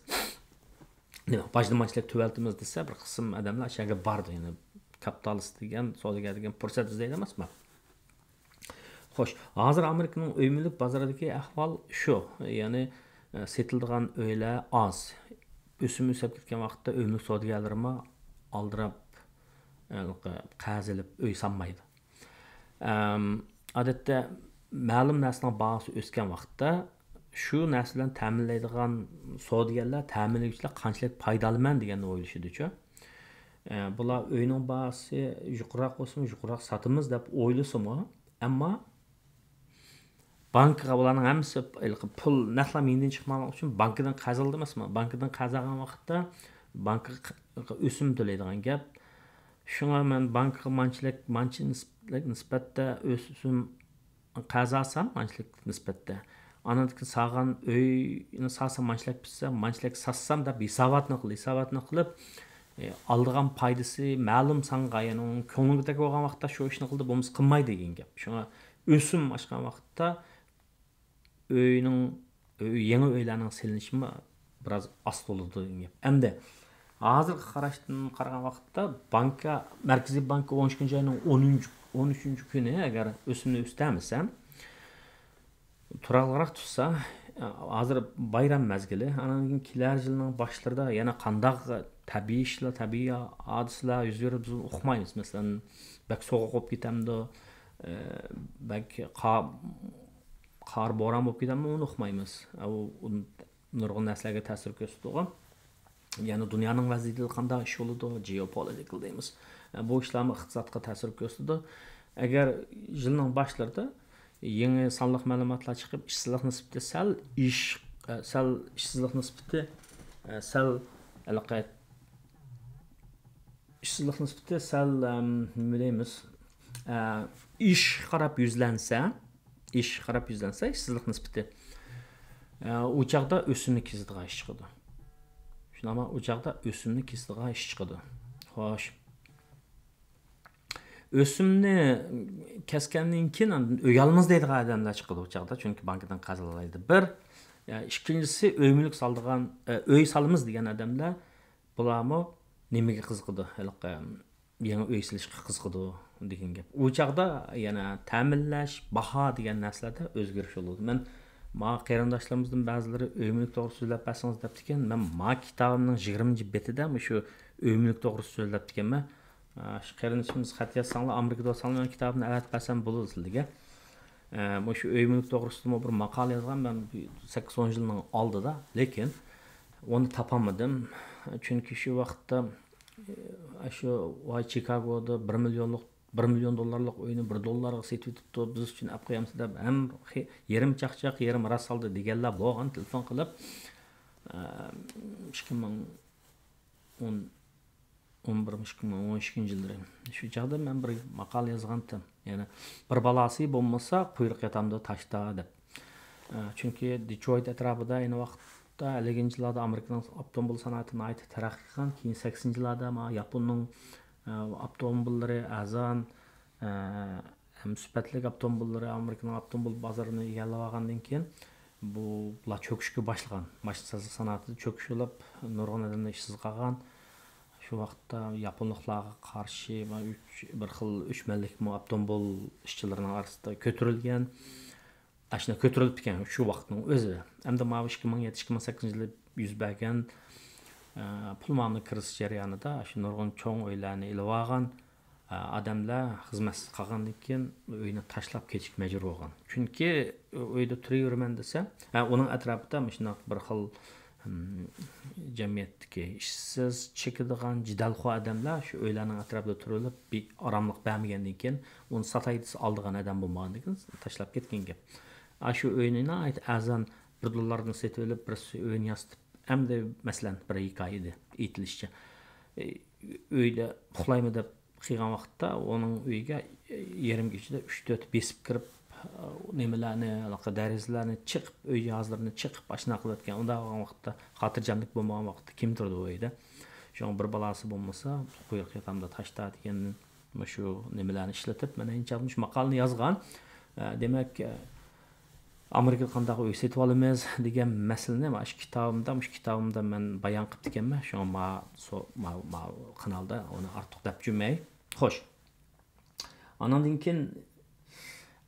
نېمە، باجنى مانچىلىك تۆۋەنلىتىمىز دېسە، بىر قىسىم ئادەملەر شۇ يەرگە بارىدۇ. يەنى كاپىتالىست دېگەن، سودىگەر دېگەن پۇرسەت ئىزدەيدۇ ئەمەسمۇ؟ خوش، ھازىر ئامېرىكىنىڭ ئۆي مۈلۈك بازىرىدىكى ئەھۋال شۇ. يەنى، ئە، سېتىلىدىغان ئۆيلەر ئاز. ئۆسۈم ئۆسۈپ كەتكەن ۋاقىتتا ئۆي مۈلۈك سودىگەرلىرىمۇ ئالدىراپ، ئە، قەرز ئېلىپ ئۆي سالمايدۇ. ئەم، ئادەتتە مەلۇم نەرسىنىڭ باھاسى ئۆسكەن ۋاقىتتا شۇ نەرسە بىلەن تەمىنلەيدىغان سودىگەرلەر، تەمىنلىگۈچىلەر قانچىلىك پايدا ئالىمەن دېگەننى ئويلىشىدۇچۇ. ئە، بۇلار ئۆينىڭ باھاسى يۇقىرىراق بولسىمۇ، يۇقىرىراق ساتىمىز دەپ ئويلىسىمۇ، ئەمما بانكىغا بۇلارنىڭ ھەممىسى ھېلىقى پۇل نەقلا مېڭىدىن چىقماسلىق ئۈچۈن بانكىدىن قەرز ئالىدۇ ئەمەسمۇ؟ بانكىدىن قەرز ئالغان ۋاقىتتا بانكىغا ق-، ئۆسۈم تۆلەيدىغان گەپ. شۇڭا مەن بانكىغا مانچىلىك، مانچە نىسبەتتە ئۆسۈم قەرز ئالسام، مانچىلىك نىسبەتتە، ئاندىن كېيىن سالغان ئۆينى سالسام، مانچىلىك پۈتسە، مانچىلىك ساتسام دەپ ھېساباتنى قىل، ھېساباتنى قىلىپ، ئالىدىغان پايدىسى مەلۇم ساڭا، يەنى ئۇنىڭ كۆڭلۈڭدىكى بولغان ۋاقىتتا شۇ ئىشنى قىلدى، بولمىسا قىلماي دېگەن گەپ. شۇڭا ئۆسۈم ئاشقان ۋاقىتتا ئۆينىڭ، ئۆي، يېڭى ئۆيلەرنىڭ سېلىنىشىمۇ بىراز ئاستىلىدۇ دېگەن گەپ. ئەمدى ھازىرقى قاراشتىن قارىغان ۋاقىتتا بانكا، مەركىزىي بانكا ئون ئىككىنچى ئاينىڭ ئونىنچى، ئون ئۈچىنچى كۈنى ئەگەر ئۆسۈمنى ئۆستۈرمىسە، تۇراقلىقراق تۇتسا، ھازىر بايرام مەزگىلى، ئانان كېيىن كېلەر يىلنىڭ باشلىرىدا يەنە قانداق تەبىئىي ئىشلار، تەبىئىي ھادىسىلەر يۈز بېرىپ بىز ئۇقمايمىز. مەسىلەن، بەك سوغۇق بولۇپ كېتەمدۇ، بەك قا-، قار بوران بولۇپ كېتەمدۇ، ئۇنى ئۇقمايمىز. ئۇ، ئۇ نۇرغۇن نەرسىلەرگە تەسىر كۆرسىتىدىغۇ. يەنى دۇنيانىڭ ۋەزىيىتىدە قانداق ئىش بولىدۇ، جېئوپولىتىكال دەيمىز. بۇ ئىشلارمۇ ئىقتىسادقا تەسىر كۆرسىتىدۇ. ئەگەر يىلنىڭ باشلىرىدا يېڭى سانلىق مەلۇماتلار چىقىپ، ئىشسىزلىق نىسبىتى سەل ئېش-، سەل ئىشسىزلىق نىسبىتى، سەل ھېلىقى ئىشسىزلىق نىسبىتى سەل، ئەم، نېمە دەيمىز، ئە، ئېشىشقا قاراپ يۈزلەنسە، ئېشىشقا قاراپ يۈزلەنسە، ئىشسىزلىق نىسبىتى، ئە، ئۇ چاغدا ئۆسۈمنى كېسىدىغان ئىش چىقىدۇ. شۇنداقمۇ؟ ئۇ چاغدا ئۆسۈمنى كېسىدىغان ئىش چىقىدۇ. خوش. ئۆسۈمنى كەسكەندىن كېيىن ئاندىن ئۆي ئالىمىز دەيدىغان ئادەملەر چىقىدۇ ئۇ چاغدا. چۈنكى بانكىدىن قەرز ئالالايدۇ. بىر، ئە، ئىككىنچىسى ئۆي مۈلۈك سالىدىغان، ئە، ئۆي سالىمىز دېگەن ئادەملەر بۇلارمۇ نېمىگە قىزىقىدۇ؟ ھېلىقى يېڭى ئۆي سېلىشقا قىزىقىدۇ دېگەن گەپ. ئۇ چاغدا يەنە تەمىنلەش، باھا دېگەن نەرسىلەردە ئۆزگىرىش بولىدۇ. مەن ما قېرىنداشلىرىمىزدىن بەزىلىرى ئۆي مۈلۈك توغرىسىدا سۆزلەپ بەرسىڭىز دەپتىكەن. مەن ما كىتابىمنىڭ يىگىرمىنچى بېتىدە مۇشۇ ئۆي مۈلۈك توغرىسىدا سۆزلەپتىكەنمەن. ئا، شۇ قېرىندىشىمىز خەت يازساڭلار، ئامېرىكىدا بولساڭلار، مېنىڭ كىتابىمنى ئەۋەتىپ بەرسەم بولىدۇ سىلەرگە. ئە، مۇشۇ ئۆي مۈلۈك توغرىسىدىمۇ بىر ماقالە يازغان. مەن سەككىز ئون يىلنىڭ ئالدىدا، لېكىن ئۇنى تاپالمىدىم. چۈنكى شۇ ۋاقىتتا، ئە، شۇ ۋاي چىكاگودا بىر مىليونلۇق، بىر مىليون دوللارلىق ئۆينى بىر دوللارغا سېتىۋېتىپتۇ، بىز ئۈچۈن ئەپ قويامسىز دەپ، ھەم خى-، يېرىم چاقچاق، يېرىم راست سالدى دېگەنلەر بولغان، تېلېفون قىلىپ. ئە، ئىككى مىڭ ئون، ئون بىر، ئىككى مىڭ ئون ئىككىنچى يىللىرى. شۇ چاغدا مەن بىر ماقالە يازغانتىم. يەنى، بىر بالاسى بولمىسا، قۇيرۇق ياتامدا تاشتا دەپ. ئە، چۈنكى دېترويت ئەتراپىدا ئەينى ۋاقىتتا ئەللىكىنچى يىللاردا ئامېرىكىنىڭ ئاپتوموبىل سانائىتى ناھايىتى تەرەققىي قىلغان. كېيىن سەكسىنىنچى يىللاردا ما ياپوننىڭ، ئە، ئاپتوموبىللىرى ئەرزان، ئە، ھەم سۈپەتلىك ئاپتوموبىللىرى ئامېرىكىنىڭ ئاپتوموبىل بازىرىنى ئىگىلەپ ئالغاندىن كېيىن، بۇ، بۇلار چۆكۈشكە باشلىغان. ماشىنىسازلىق سانائىتىدا چۆكۈش بولۇپ، نۇرغۇن ئادەملەر ئىشسىز قالغان. شۇ ۋاقىتتا ياپونلۇقلارغا قارشى بىر خىل ئۆچمەنلىكمۇ ئاپتوموبىل ئىشچىلىرىنىڭ ئارىسىدا كۆتۈرۈلگەن. ئاشۇنداق كۆتۈرۈلۈپتىكەن شۇ ۋاقىتنىڭ ئۆزىدە. ئەمدى ماۋۇ ئىككى مىڭ يەتتە، ئىككى مىڭ سەككىزىنچى يىلى يۈز بەرگەن، ئە، پۇل مۇئامىلە كىرىزىس جەريانىدا شۇ نۇرغۇن چوڭ ئۆيلەرنى ئېلىۋالغان، ئە، ئادەملەر خىزمەتسىز قالغاندىن كېيىن ئۆينى تاشلاپ كېتىشكە مەجبۇر بولغان. چۈنكى ئۆيدە تۇرۇۋېرىمەن دېسە، ئە، ئۇنىڭ ئەتراپىدا مۇشۇنداق بىر خىل، ھىم، جەمئىيەتتىكى ئىشسىز، چېكىدىغان، جېدەلخور ئادەملەر شۇ ئۆيلەرنىڭ ئەتراپىدا تۇرۇۋېلىپ، بىر ئاراملىق بەرمىگەندىن كېيىن، ئۇنى ساتاي دېسە ئالىدىغان ئادەم بولمىغاندىن كېيىن تاشلاپ كەتكەن گەپ. ئاشۇ ئۆينى ناھايىتى ئەرزان، بىر دوللاردىن سېتىۋېلىپ، بىرسى ئۆينى ياسىتىپ، ئەمدى، مەسىلەن، بىر ھېكايە ئىدى، ئېيتىلىشىچە. ئۆيدە ئۇخلايمەن دەپ قىلغان ۋاقىتتا ئۇنىڭ ئۆيىگە يېرىم كېچىدە ئۈچ تۆت بېسىپ كىرىپ، نېمىلەرنى، ھېلىقى دېرىزىلەرنى چېقىپ، ئۆي جاھازلىرىنى چېقىپ، ئاشۇنداق قىلىۋەتكەن. ئۇنداق بولغان ۋاقىتتا، خاتىرجەملىك بولمىغان ۋاقىتتا كىم تۇرىدۇ ئۇ ئۆيدە؟ شۇڭا بىر بالاسى بولمىسا، قۇيرۇق ياتامدا تاشتا دېگەن مۇشۇ نېمىلەرنى ئىشلىتىپ، مانا ئىنچە مۇشۇ ماقالىنى يازغان. ئە، دېمەك، ئە، ئامېرىكىدا قانداق ئۆي سېتىۋالىمىز دېگەن مەسىلىنى مانا شۇ كىتابىمدا، مۇشۇ كىتابىمدا مەن بايان قىلىپ كېتىكەنمەن. شۇڭا ما-، سو-، ما-، ما-، قانالدا ئۇنى ئارتۇق دەپ جۈرمەي. خوش. ئاناندىن كېيىن،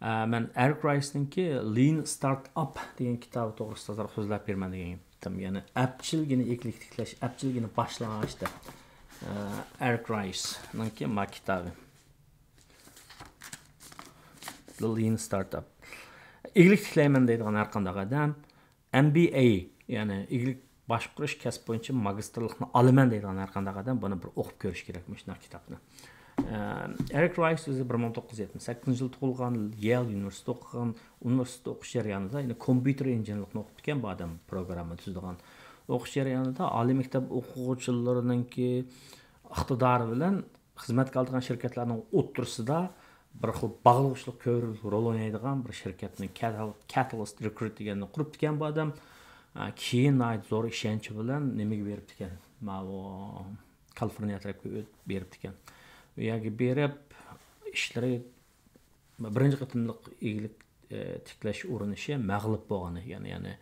ئە، مەن ئېرىك رايسنىڭكى لىن ستارت ئاپ دېگەن كىتابى توغرىسىدا ئازراق سۆزلەپ بېرىمەن دېگەن گەپتىم. يەنى ئەپچىلگىنە ئىگىلىك تىكلەش، ئەپچىلگىنە باشلىغاچ دەپ. ئە، ئېرىك رايسنىڭكى ما كىتابى. The Lean Startup. ئىگىلىك تىكلەيمەن دەيدىغان ھەر قانداق ئادەم ئەم بى ئەي، يەنى ئىگىلىك باشقۇرۇش كەسپى بويىچە ماگىستىرلىقنى ئالىمەن دەيدىغان ھەر قانداق ئادەم بۇنى بىر ئوقۇپ كۆرۈشى كېرەك مۇشۇنداق كىتابنى. ئېرىك رايس ئۆزى بىر مىڭ توققۇز يۈز يەتمىش سەككىزىنچى يىل تۇغۇلغان، يېل ئۇنىۋېرسىتېتىدا ئوقۇغان. ئۇنىۋېرسىتېتتا ئوقۇش جەريانىدا، يەنى كومپيۇتېر ئىنژېنېرلىقنى ئوقۇپتىكەن بۇ ئادەم، پروگرامما تۈزىدىغان. ئوقۇش جەريانىدا ئالىي مەكتەپ ئوقۇغۇچىلىرىنىڭكى ئىقتىدارى بىلەن خىزمەتكە ئالىدىغان شىركەتلەرنىڭ ئوتتۇرىسىدا بىر خىل باغلىۋۇچلۇق كۆۋرۈك رول ئوينايدىغان بىر شىركەتنى، كەتال-، كاتالىست رېكرۇت دېگەننى قۇرۇپتىكەن بۇ ئادەم. ئە، كېيىن ناھايىتى زور ئىشەنچى بىلەن نېمىگە بېرىپتىكەن؟ ماۋۇ كالىفورنىيە تەرەپكە ئۆت-، بېرىپتىكەن. ئۇ يەرگە بېرىپ، ئىشلىرى بىرىنچى قېتىملىق ئىگىلىك، ئە، تىكلەش ئۇرۇنۇشى مەغلۇپ بولغان ئىكەن. يەنى،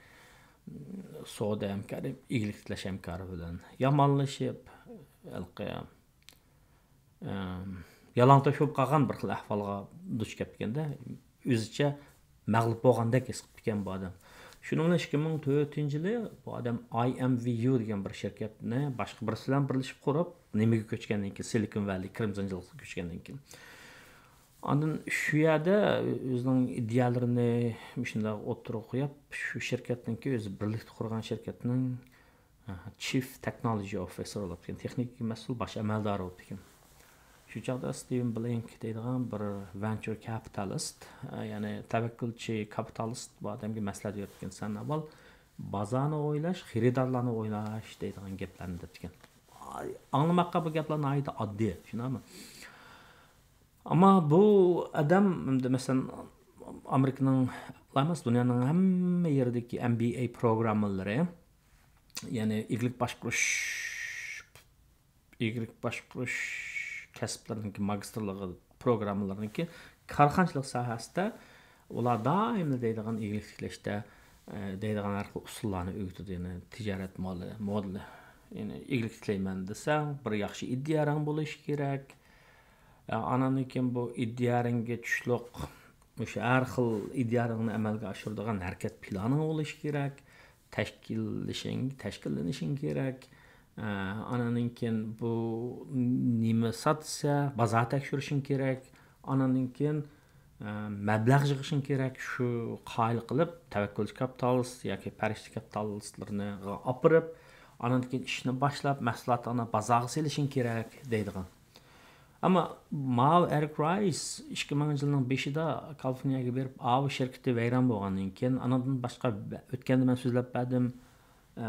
سودا ھەمكارى ئىگىلىك تىكلەش ھەمكارى بىلەن يامانلىشىپ، ھېلىقى ئەم، يالاڭتۆش بولۇپ قالغان بىر خىل ئەھۋالغا دۇچ كەپتىكەندە، ئۆزىچە مەغلۇپ بولغاندەك ھېس قىپتىكەن بۇ ئادەم. شۇنىڭ بىلەن ئىككى مىڭ تۆتىنچى يىلى بۇ ئادەم ئاي ئېم ۋى يۇ دېگەن بىر شىركەتنى باشقا بىرسى بىلەن بىرلىشىپ قۇرۇپ، نېمىگە كۆچكەندىن كېيىن، سىلىكون ۋەللى، كرىمزون جىلغىسىغا كۆچكەندىن كېيىن. ئاندىن شۇ يەردە ئۆزىنىڭ ئىدىيەلىرىنى مۇشۇنداق ئوتتۇرىغا قويۇپ، شۇ شىركەتنىڭكى ئۆزى بىرلىكتە قۇرغان شىركەتنىڭ ئاھا، چىف تېكنولوجى ئوفىسېر بولۇپ كېتىدىكەن، تېخنىكىگە مەسئۇل باش ئەمەلدارى بولۇپ كېتىدىكەن. شۇ چاغدا ستىۋېن بلىنك دەيدىغان بىر ۋېنچۇر كاپىتالىست، ئە، يەنى تەۋەككۈلچى كاپىتالىست بۇ ئادەمگە مەسلىھەت بېرىپتىكەن، سەن ئاۋۋال بازارنى ئويلاش، خېرىدارلارنى ئويلاش دەيدىغان گەپلەرنى دەپتىكەن. ئاڭلىماققا بۇ گەپلەر ناھايىتى ئاددىي، شۇنداقمۇ؟ ئەمما بۇ ئادەم، ئەمدى مەسىلەن، ئامېرىكىنىڭ ئەمەس، دۇنيانىڭ ھەممە يېرىدىكى ئەم بى ئەي پروگراممېرلىرى، يەنى ئىگىلىك باشقۇرۇش، ئىگىلىك باشقۇرۇش كەسىپلىرىنىڭكى ماگىستىرلىقى پروگراممىلىرىنىڭكى كارخانىچىلىق ساھەسىدە ئۇلار دائىملا دەيدىغان ئىگىلىك تىكلەشتە، ئە، دەيدىغان ھەر خىل ئۇسۇللارنى ئۆگىتىدۇ. يەنى تىجارەت مالى، مودېلى. يەنى ئىگىلىك تىكلەيمەن دېسەڭ، بىر ياخشى ئىدىيەرىڭ بولۇشى كېرەك. ئە، ئاناندىن كېيىن بۇ ئىدىيەرىڭگە چۈشلۈق، مۇشۇ ھەر خىل ئىدىيەرىڭنى ئەمەلگە ئاشۇرىدىغان ھەرىكەت پىلانىڭ بولۇشى كېرەك. تەشكىللىشىڭ، تەشكىللىنىشىڭ كېرەك. ئە، ئاناندىن كېيىن بۇ نېمە ساتسا، بازار تەكشۈرۈشۈڭ كېرەك. ئاناندىن كېيىن، ئە، مەبلەغ يىغىشىڭ كېرەك. شۇ قائىل قىلىپ، تەۋەككۈلچى كاپىتالىست ياكى پەرىشتە كاپىتالىستلىرىنى ئاپىرىپ، ئاناندىن كېيىن ئىشنى باشلاپ، مەھسۇلاتىڭنى بازارغا سېلىشىڭ كېرەك دەيدىغان. ئەمما ماۋۇ ئېرىك رايس ئىككى مىڭىنچى يىلنىڭ بېشىدا كالىفورنىيەگە بېرىپ، ئاۋۇ شىركىتى ۋەيران بولغاندىن كېيىن، ئانىڭدىن باشقا ئۆتكەندە مەن سۆزلەپ بەردىم، ئە،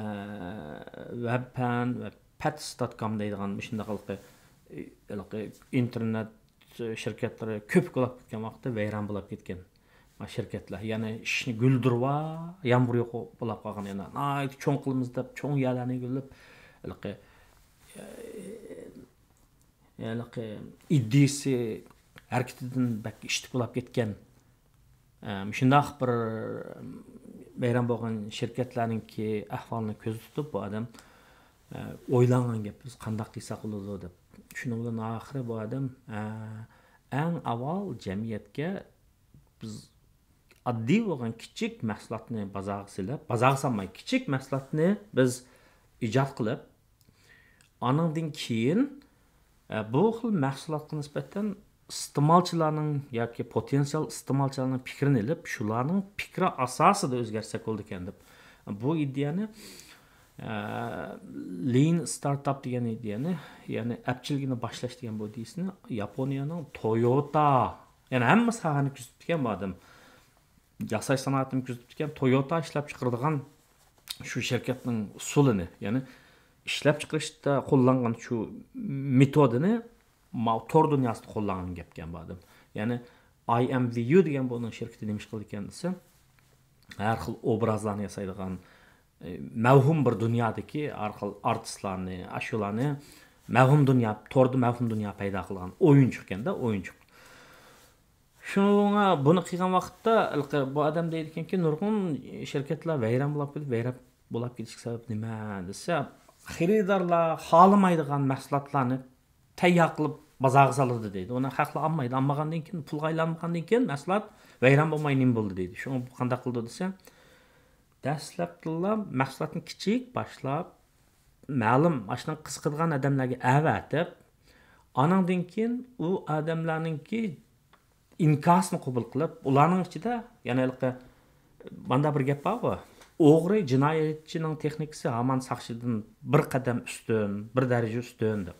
ۋەبپەن ۋە پەتس دوت كوم دەيدىغان مۇشۇنداق ھېلىقى، ھېلىقى ئىنتېرنېت شىركەتلىرى كۆپ بولاپ كەتكەن ۋاقىتتا ۋەيران بولاپ كەتكەن شىركەتلەر. يەنى ئىشنى گۈلدۈرۋا، يامغۇر يوق بولاپ قالغان، يەنى ناھايىتى چوڭ قىلىمىز دەپ چوڭ يەرلەرنى گۈللەپ، ھېلىقى، ھېلىقى ئىدىيىسى ھەرىكىتىدىن بەك ئىشتىك بولاپ كەتكەن، ئە، مۇشۇنداق بىر ۋەيران بولغان شىركەتلەرنىڭكى ئەھۋالىنى كۆزدە تۇتۇپ، بۇ ئادەم، ئە، ئويلانغان گەپ، بىز قانداق قىلساق بولىدۇ دەپ. شۇنىڭ بىلەن ئاخىرى بۇ ئادەم، ئە، ئەڭ ئاۋۋال جەمئىيەتكە بىز ئاددىي بولغان كىچىك مەھسۇلاتنى بازارغا سېلىپ، بازارغا سالماي، كىچىك مەھسۇلاتنى بىز ئىجاد قىلىپ، ئانىڭدىن كېيىن، ئە، بۇ خىل مەھسۇلاتقا نىسبەتەن ئىستېمالچىلارنىڭ ياكى پوتېنسىيال ئىستېمالچىلارنىڭ پىكرىنى ئېلىپ، شۇلارنىڭ پىكرى ئاساسىدا ئۆزگەرتسەك بولىدىكەن دەپ، بۇ ئىدىيەنى، ئە، لىن ستارتاپ دېگەن ئىدىيەنى، يەنى ئەپچىللىكنى باشلاش دېگەن بۇ ئىدىيەسىنى ياپونىيەنىڭ تويوتا، يەنى ھەممە ساھەنى كۆزىتىپتىكەن بۇ ئادەم. ياساش سانائىتىنى كۆزىتىپتىكەن، تويوتا ئىشلەپ چىقىرىدىغان شۇ شىركەتنىڭ ئۇسۇلىنى، يەنى ئىشلەپ چىقىرىشتا قوللانغان شۇ مېتودىنى ماۋۇ تور دۇنياسىدا قوللانغان گەپكەن بۇ ئادەم. يەنى ئاي ئېم ۋى يۇ دېگەن بۇنىڭ شىركىتى نېمە ئىش قىلىدىكەن دېسە، ھەر خىل ئوبرازلارنى ياسايدىغان، ئە، مەۋھۇم بىر دۇنيادىكى ھەر خىل ئارتىسلارنى، ئاشۇلارنى، مەۋھۇم دۇنيا، توردا مەۋھۇم دۇنيا پەيدا قىلغان ئويۇنچۇقكەن-دە، ئويۇنچۇق. شۇڭا بۇنى قىلغان ۋاقىتتا، ھېلىقى بۇ ئادەم دەيدىكەنكى، نۇرغۇن شىركەتلەر ۋەيران بولاپ كېتىپ، ۋەيران بولاپ كېتىشكە سەۋەب نېمە دېسە، خېرىدارلار خالىمايدىغان مەھسۇلاتلارنى تەييار قىلىپ بازارغا سالىدۇ دەيدۇ. ئۇنى خەقلەر ئالمايدۇ. ئالمىغاندىن كېيىن، پۇلغا ئايلانمىغاندىن كېيىن مەھسۇلات ۋەيران بولماي نېمە بولدى دەيدۇ. شۇڭا بۇ قانداق قىلىدۇ دېسە، دەسلەپتىلا مەھسۇلاتنى كىچىك باشلاپ، مەلۇم ئاشۇنىڭ قىزىقىدىغان ئادەملەرگە ئەۋەتىپ، ئانىڭدىن كېيىن ئۇ ئادەملەرنىڭكى ئىنكاسىنى قوبۇل قىلىپ، ئۇلارنىڭ ئىچىدە يەنە ھېلىقى ماندا بىر گەپ بارغۇ، ئوغرى، جىنايەتچىنىڭ تېخنىكىسى ھامان ساقچىدىن بىر قەدەم ئۈستۈن، بىر دەرىجە ئۈستۈن دەپ.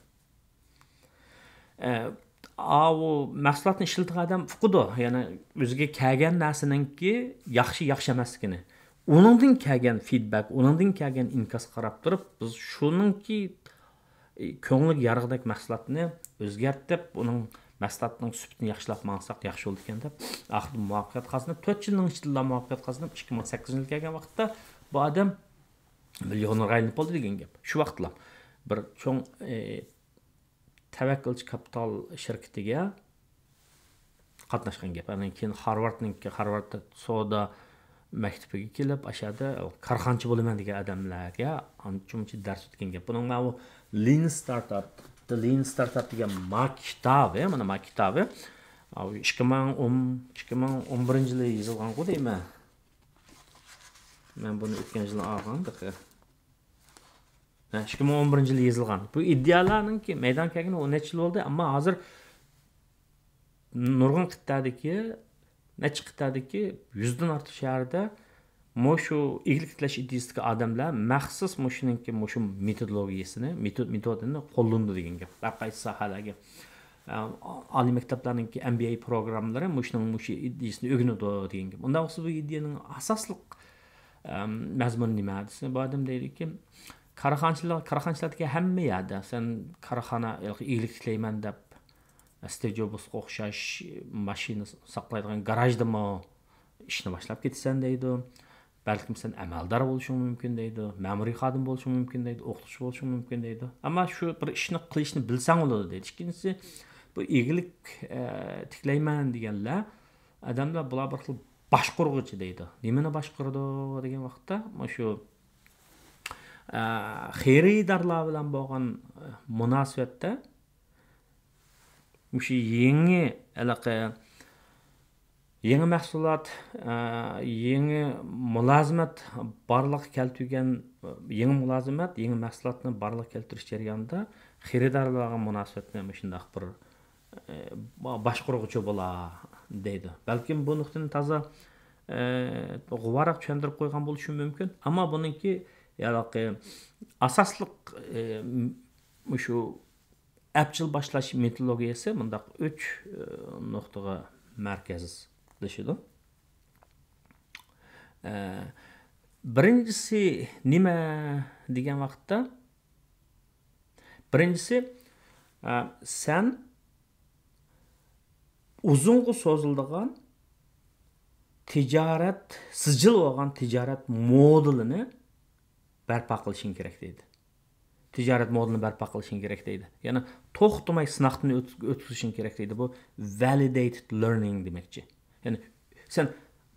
ئە، ئاۋۇ مەھسۇلاتنى ئىشلىتىدىغان ئادەم ئۇقىدۇ، يەنى ئۆزىگە كەلگەن نەرسىنىڭكى ياخشى، ياخشى ئەمەسلىكىنى. ئۇنىڭدىن كەلگەن فىدبەك، ئۇنىڭدىن كەلگەن ئىنكاسقا قاراپ تۇرۇپ، بىز شۇنىڭكى كۆڭلىگە يارىغۇدەك مەھسۇلاتنى ئۆزگەرتىپ، ئۇنىڭ مەھسۇلاتنىڭ سۈپىتىنى ياخشىلاپ ماڭساق ياخشى بولىدىكەن دەپ، ئاخىرىدا مۇۋەپپەقىيەت قازىنىپ، تۆت يىلنىڭ ئىچىدىلا مۇۋەپپەقىيەت قازىنىپ، ئىككى مىڭ سەككىزىنچى يىلغا كەلگەن ۋاقىتتا بۇ ئادەم مىليونېرغا ئايلىنىپ بولدى دېگەن گەپ. شۇ ۋاقىتلا بىر چوڭ، ئى، تەۋەككۈلچى كاپىتال شىركىتىگە قاتناشقان گەپ. ئاندىن كېيىن خارۋاردنىڭكى، خارۋارد سودا مەكتىپىگە كېلىپ، ئاشۇ يەردە كارخانىچى بولىمەن دېگەن ئادەملەرگە ئانچە-مۇنچە دەرس ئۆتكەن گەپ. بۇنىڭ ماۋۇ Lean Startup، The Lean Startup دېگەن ما كىتابى، مانا ما كىتابى. ئىككى مىڭ ئون، ئىككى مىڭ ئون بىرىنچى يىلى يېزىلغانغۇ دەيمەن. مەن بۇنى ئۆتكەن يىلى ئالغان تېخى. ھە، ئىككى مىڭ ئون بىرىنچى يىلى يېزىلغان. بۇ ئىدىيەلەرنىڭكى مەيدانغا كەلگىنى ئون نەچچە يىل بولدى، ئەمما ھازىر نۇرغۇن قىتئەدىكى، نەچچە قىتئەدىكى يۈزدىن ئارتۇق شەھەردە مۇشۇ ئىگىلىك تىكلەش ئىدىيىسىدىكى ئادەملەر مەخسۇس مۇشۇنىڭكى، مۇشۇ مېتودولوگىيىسىنى، مېتو-، مېتودىنى قوللىنىدۇ دېگەن گەپ. ھەر قايسى ساھەلەرگە، ئە، ئالىي مەكتەپلەرنىڭكى ئېم بى ئەي پروگراممىلىرى مۇشۇنىڭ، مۇشۇ ئىدىيىسىنى ئۆگىنىدۇ دېگەن گەپ. ئۇنداق بولسا بۇ ئىدىيەنىڭ ئاساسلىق، ئەم، مەزمۇنى نېمە دېسە، بۇ ئادەم دەيدۇكى، كارخانىچىلار، كارخانىچىلاردىكى ھەممە يەردە سەن كارخانا، ئىگىلىك تىكلەيمەن دەپ، ستىۋ جوبسقا ئوخشاش ماشىنا ساقلايدىغان گاراژدىمۇ ئىشنى باشلاپ كېتىسەن دەيدۇ. بەلكىم سەن ئەمەلدار بولۇشۇڭ مۇمكىن دەيدۇ، مەمۇرىي خادىم بولۇشۇڭ مۇمكىن دەيدۇ، ئوقۇتقۇچى بولۇشۇڭ مۇمكىن دەيدۇ. ئەمما شۇ بىر ئىشنى قىلىشنى بىلسەڭ بولىدۇ دەيدۇ. ئىككىنچىسى، بۇ ئىگىلىك، ئە، تىكلەيمەن دېگەنلەر، ئادەملەر بۇلار بىر خىل باشقۇرغۇچى دەيدۇ. نېمىنى باشقۇرىدۇ دېگەن ۋاقىتتا، مۇشۇ، ئە، خېرىدارلار بىلەن بولغان، ئە، مۇناسىۋەتتە مۇشۇ يېڭى ھېلىقى يېڭى مەھسۇلات، ئە، يېڭى مۇلازىمەت بارلىققا كەلتۈرگەن، يېڭى مۇلازىمەت، يېڭى مەھسۇلاتنى بارلىققا كەلتۈرۈش جەريانىدا خېرىدارلارغا مۇناسىۋەتنى مۇشۇنداق بىر، ئە، باشقۇرغۇچى بولا دەيدۇ. بەلكىم بۇ نۇقتىنى تازا، ئە، غۇۋاراق چۈشەندۈرۈپ قويغان بولۇشى مۇمكىن. ئەمما بۇنىڭكى ھېلىقى ئاساسلىق، ئە، مۇشۇ ئەپچىل باشلاش مېتودولوگىيەسى مۇنداق ئۈچ، ئى، نۇقتىغا مەركەزلىشىدۇ. ئە، بىرىنچىسى نېمە دېگەن ۋاقىتتا، بىرىنچىسى، ئە، سەن ئۇزۇنغا سوزۇلىدىغان تىجارەت، سىجىل بولغان تىجارەت مودېلىنى بەرپا قىلىشىڭ كېرەك دەيدۇ. تىجارەت مودېلىنى بەرپا قىلىشىڭ كېرەك دەيدۇ. يەنى توختىماي سىناقتىن ئۆت-، ئۆتكۈزۈشۈڭ كېرەك دەيدۇ. بۇ validated learning دېمەكچى. يەنى سەن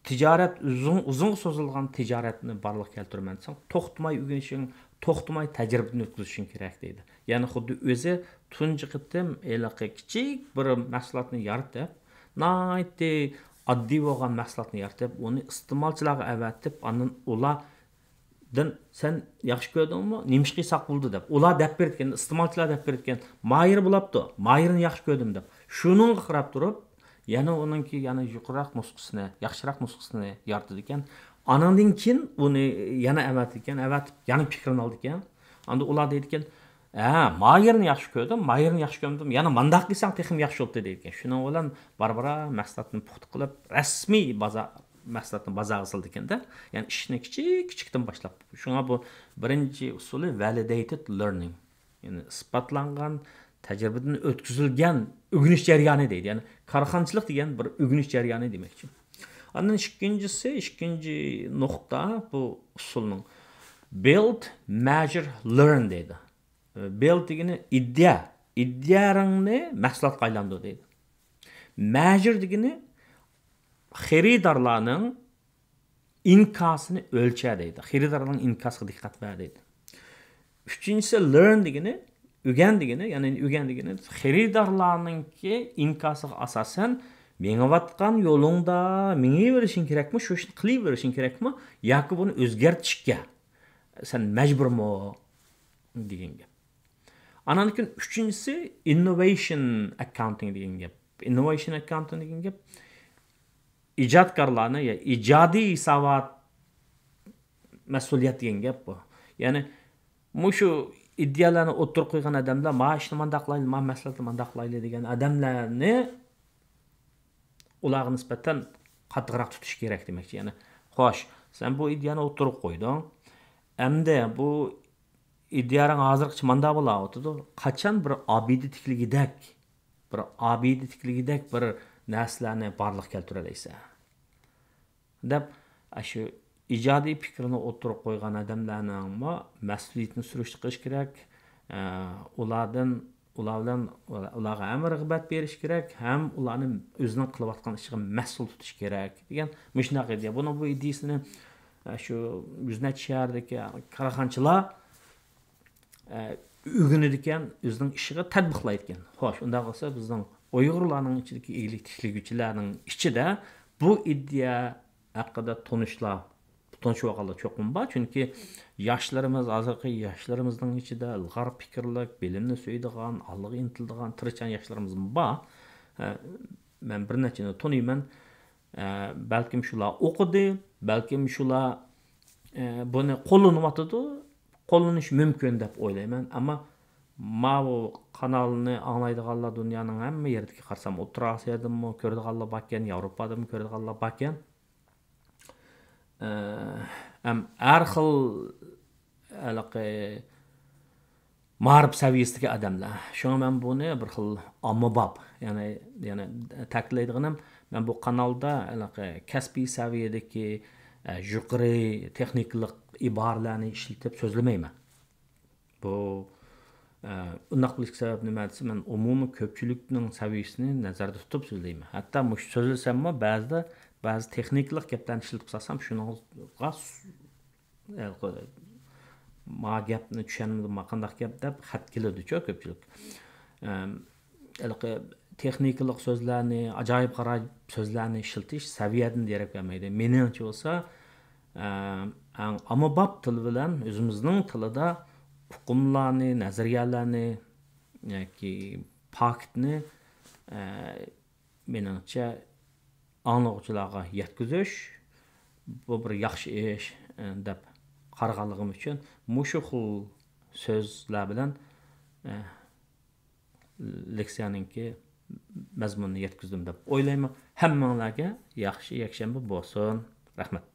تىجارەت ئۇزۇن، ئۇزۇنغا سوزۇلغان تىجارەتنى بارلىققا كەلتۈرىمەن دېسەڭ، توختىماي ئۆگىنىشىڭ، توختىماي تەجرىبىدىن ئۆتكۈزۈشۈڭ كېرەك دەيدۇ. يەنى خۇددى ئۆزى تۇنجى قېتىم ھېلىقى كىچىك بىر مەھسۇلاتنى يارىتىپ، ناھايىتى ئاددىي بولغان مەھسۇلاتنى يارىتىپ، ئۇنى ئىستېمالچىلارغا ئەۋەتىپ، ئاندىن ئۇلار دىن سەن ياخشى كۆردۈڭمۇ؟ نېمىشقا يېساق بولدى دەپ. ئۇلار دەپ بېرىدىكەن، ئىستېمالچىلار دەپ بېرىدىكەن، ماھىر بولاپتۇ، ماھىرنى ياخشى كۆردۈم دەپ. شۇنىڭغا قاراپ تۇرۇپ، يەنە ئۇنىڭكى يەنە يۇقىرىراق نۇسخىسىنى، ياخشىراق نۇسخىسىنى يارىتىدىكەن. ئانىڭدىن كېيىن ئۇنى يەنە ئەۋەتىدىكەن، ئەۋەتىپ يەنە پىكرىنى ئالىدىكەن. ئاندىن ئۇلار دەيدىكەن، ھە، ماھىرنى ياخشى كۆردۈم، ماھىرنى ياخشى كۆردۈم، يەنە مانداق قىلساڭ تېخىمۇ ياخشى بولاتتى دەيدىكەن. شۇنىڭ بىلەن بارا-بارا مەھسۇلاتنى پۇختا قىلىپ، رەسمىي بازار مەھسۇلاتنى بازارغا سالىدىكەندە، يەنى ئىشنى كىچىك كىچىكتىن باشلاپ. شۇڭا بۇ بىرىنچى ئۇسۇلى validated learning، يەنى ئىسپاتلانغان، تەجرىبىدىن ئۆتكۈزۈلگەن ئۆگىنىش جەريانى دەيدۇ. يەنى كارخانىچىلىق دېگەن بىر ئۆگىنىش جەريانى دېمەكچى. ئاندىن ئىككىنچىسى، ئىككىنچى نۇقتا بۇ ئۇسۇلنىڭ build, measure, learn دەيدۇ. Build دېگىنى ئىدىيە، ئىدىيەڭنى مەھسۇلاتقا ئايلاندۇر دەيدۇ. Measure دېگىنى خېرىدارلارنىڭ ئىنكاسىنى ئۆلچە دەيدۇ. خېرىدارلارنىڭ ئىنكاسىغا دىققەت بەر دەيدۇ. ئۈچىنچىسى learn دېگىنى، ئۆگەن دېگىنى، يەنى ئۆگەن دېگىنى خېرىدارلارنىڭكى ئىنكاسىغا ئاساسەن مېڭىۋاتقان يولۇڭدا مېڭىۋېرىشىڭ كېرەكمۇ، شۇ ئىشنى قىلىۋېرىشىڭ كېرەكمۇ ياكى بۇنى ئۆزگەرتىشكە سەن مەجبۇرمۇ دېگەن گەپ. ئانان كېيىن ئۈچىنچىسى innovation accounting دېگەن گەپ. Innovation accounting دېگەن گەپ ئىجادكارلارنى يا ئىجادىي ھېسابات مەسئۇلىيەت دېگەن گەپ بۇ. يەنى مۇشۇ ئىدىيەلەرنى ئوتتۇرىغا قويغان ئادەملەر، ما ئىشنى مانداق قىلايلى، ما مەسىلىنى مانداق قىلايلى دېگەن ئادەملەرنى ئۇلارغا نىسبەتەن قاتتىقراق تۇتۇش كېرەك دېمەكچى. يەنى، خوش، سەن بۇ ئىدىيەنى ئوتتۇرىغا قويدۇڭ. ئەمدى بۇ ئىدىيەڭ ھازىرغىچە ماندا بولاۋاتىدۇ. قاچان بىر ئابىدە تىكلىگۈدەك، بىر ئابىدە تىكلىگۈدەك بىر نەرسىلەرنى بارلىققا كەلتۈرەلەيسەن؟ دەپ، ئاشۇ ئىجادىي پىكرىنى ئوتتۇرىغا قويغان ئادەملەرنىڭمۇ مەسئۇلىيىتىنى سۈرۈشتە قىلىش كېرەك. ئە، ئۇلاردىن، ئۇلار بىلەن، ئۇلارغا ھەم رىغبەت بېرىش كېرەك، ھەم ئۇلارنى ئۆزىنىڭ قىلىۋاتقان ئىشىغا مەسئۇل تۇتۇش كېرەك دېگەن مۇشۇنداق ئىدىيە. بۇنىڭ بۇ ئىدىيىسىنى، ئە، شۇ يۈز نەچچە شەھەردىكى كارخانىچىلار، ئە، ئۆگىنىدىكەن، ئۆزىنىڭ ئىشىغا تەتبىقلايدىكەن. خوش، ئۇنداق بولسا بىزنىڭ ئۇيغۇرلارنىڭ ئىچىدىكى ئىگىلىك تىكلىگۈچىلەرنىڭ ئىچىدە بۇ ئىدىيە ھەققىدە تونۇشلار، تونۇشۇۋالغانلار چوقۇم بار. چۈنكى ياشلىرىمىز، ھازىرقى ياشلىرىمىزنىڭ ئىچىدە ئىلغار پىكىرلىك، بىلىمنى سۆيىدىغان، ئالغا ئىنتىلىدىغان، تىرىشچان ياشلىرىمىزمۇ بار. ئە، مەن بىر نەچچىنى تونۇيمەن. ئە، بەلكىم شۇلار ئوقۇدى، بەلكىم شۇلار، ئە، بۇنى قوللىنىۋاتىدۇ، قوللىنىشى مۇمكىن دەپ ئويلايمەن. ئەمما ماۋۇ قانالنى ئاڭلايدىغانلار دۇنيانىڭ ھەممە يېرىدىكى قارىسام، ئوتتۇرا ئاسىيادىنمۇ كۆرىدىغانلار باركەن، ياۋروپادىنمۇ كۆرىدىغانلار باركەن. ئە، ھەم ھەر خىل ھېلىقى مائارىپ سەۋىيەسىدىكى ئادەملەر. شۇڭا مەن بۇنى بىر خىل ئاممىباب، يەنى، يەنى تەكىتلەيدىغىنىم، مەن بۇ قانالدا ھېلىقى كەسپىي سەۋىيەدىكى، ئە، يۇقىرى تېخنىكىلىق ئىبارىلەرنى ئىشلىتىپ سۆزلىمەيمەن. بۇ، ئە، ئۇنداق بولۇشقا سەۋەب نېمە دېسە، مەن ئومۇمىي كۆپچىلىكنىڭ سەۋىيەسىنى نەزەردە تۇتۇپ سۆزلەيمەن. ھەتتا مۇشۇ سۆزلىسەممۇ، بەزىدە بەزى تېخنىكىلىق گەپلەرنى ئىشلىتىپ سالسام، شۇنىڭغا ما گەپنى چۈشەنمىدىم، ما قانداق گەپ دەپ خەت كېلىدۇچۇ كۆپچىلىك. ئەم، ھېلىقى تېخنىكىلىق سۆزلەرنى، ئاجايىپ-غارايىپ سۆزلەرنى ئىشلىتىش سەۋىيەدىن دېرەك بەرمەيدۇ. مېنىڭچە بولسا، ئەم، ئەڭ ئاممىباب تىل بىلەن ئۆزىمىزنىڭ تىلىدا ئۇقۇملارنى، نەزەرىيەلەرنى ياكى پاكىتنى، ئە، مېنىڭچە، ئاڭلىغۇچىلارغا يەتكۈزۈش، بۇ بىر ياخشى ئىش، ئە، دەپ قارىغانلىقىم ئۈچۈن مۇشۇ خىل سۆزلەر بىلەن، ئە، لېكسىيەنىڭكى مەزمۇنىنى يەتكۈزدۈم دەپ ئويلايمەن. ھەممىڭلارگە ياخشى يەكشەنبە بولسۇن. رەھمەت.